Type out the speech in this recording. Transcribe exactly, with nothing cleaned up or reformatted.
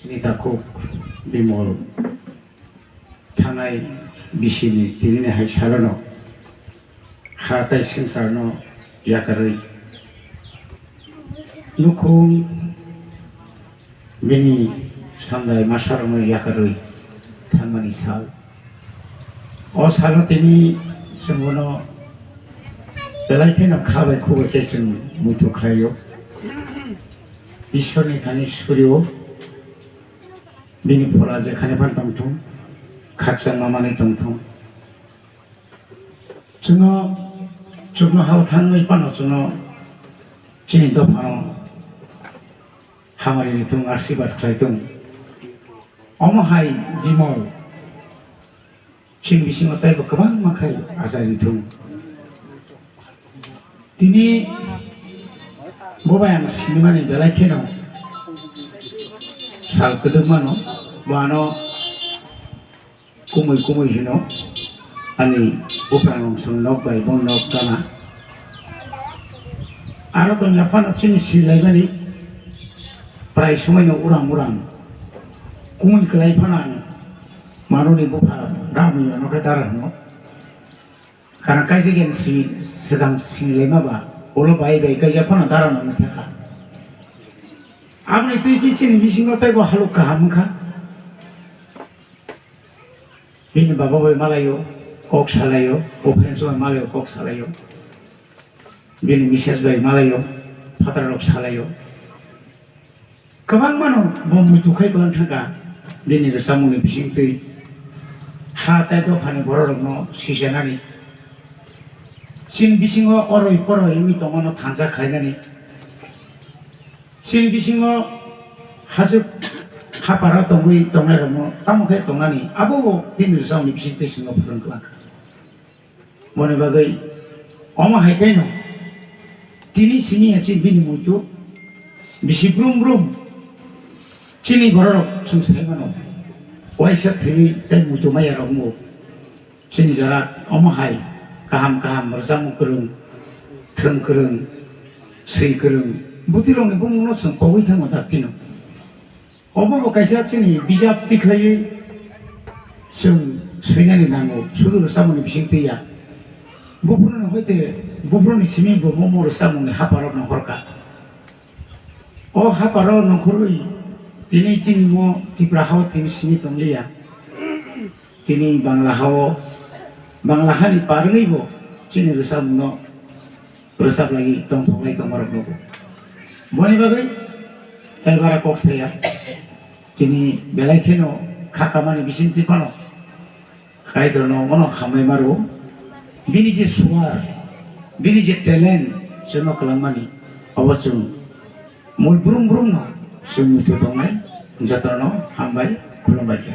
Ni takhuk Bimol thanai bisini tinini hai salono ha tai swngcharno yakarwi nukhung bini sandai masarokno yakarwi thanmani sal. O salo tini chwng bono belai kheno kha bai khuk bai khe chwng muitu khlaio. Ishwarni thani surio. Bini phola jekhani phan tongthung, khakchangma manwi tongthung. Chwngno, chwngno hao thangwi phano chwngno chini dophano hamari rithung, asirwad khlai thung. Omo hai Bimol chini bisingo teibo kwbangma khai achai rithung. Tini bo bai ang sinimani belai kheno sal kwdwkmano, bo ano kumui kumui hino ani buphang rong song nok bai bo nok gana. Aro tongya phano chini silaimani prai somaino uram uram kumui kwlai phano ang manoni bupha damwi ano khe dara hino. Karon kaisa gen si swkang sinilaima ba ulo bai bai kaisa phano dara no wngkha. Aboni twi khe chini bisingo teibo halok kaham wngkha. Bini baba bai malaio, kok salaio, o friends bai malaio, kok salaio. Bini mises bai malaio, phatarrok salaio. Kwbangmano bo muitu khai kwlang thangkha bini rwchapmungni bisingtwi. Ha tai dophani bororokno sijanani. Chini bisingo oroi poroi wngwi tongmano thansa khlainani. Chini bisingo hachwk haparo tongwi tongnairokno tamo khe tongnani, abo bo bini rwchapmungni bisingtwi chwngno phrwng kwlangkha. Boni bagwi omo hai khe no tini simi ya chini bini muitu bisi brum brum chini bororok chwng sai mano. Waisa thwi tei muitu maya rok wngbo chini jora omo hai kaham kaham rwchapmung kwrwng, thwng kwrwng, swi kwrwng bwtwi rokni bumung no chwng pogwi thango daktino. Obo bo kaisa chini bijap tikhlaiwi chwng swinani nango, sudu rwchapmungni bisingtwi ya. Buphuruni hoite buphuruni simi bo momo rwchapmungni haparok nongkhorkha. O haparo nongkhorwi tini chini mo Tipra hao tini simi tongliya. Tini Bangla hao, Bangla hani par wngwi bo chini rwchapmungno rwchap laiwi tongthok lai tongmarok nugo. Boni bagwi tai bara kok saya. Tini belai kheno kha kamani bisingtwi phano Kaitorno omono hambai maro. Bini je suar, bini je talent chwngno kwlangmani, obo chwng mui brum brumno chwng muitu tongnai. Jotono hambai, khulumbai khe.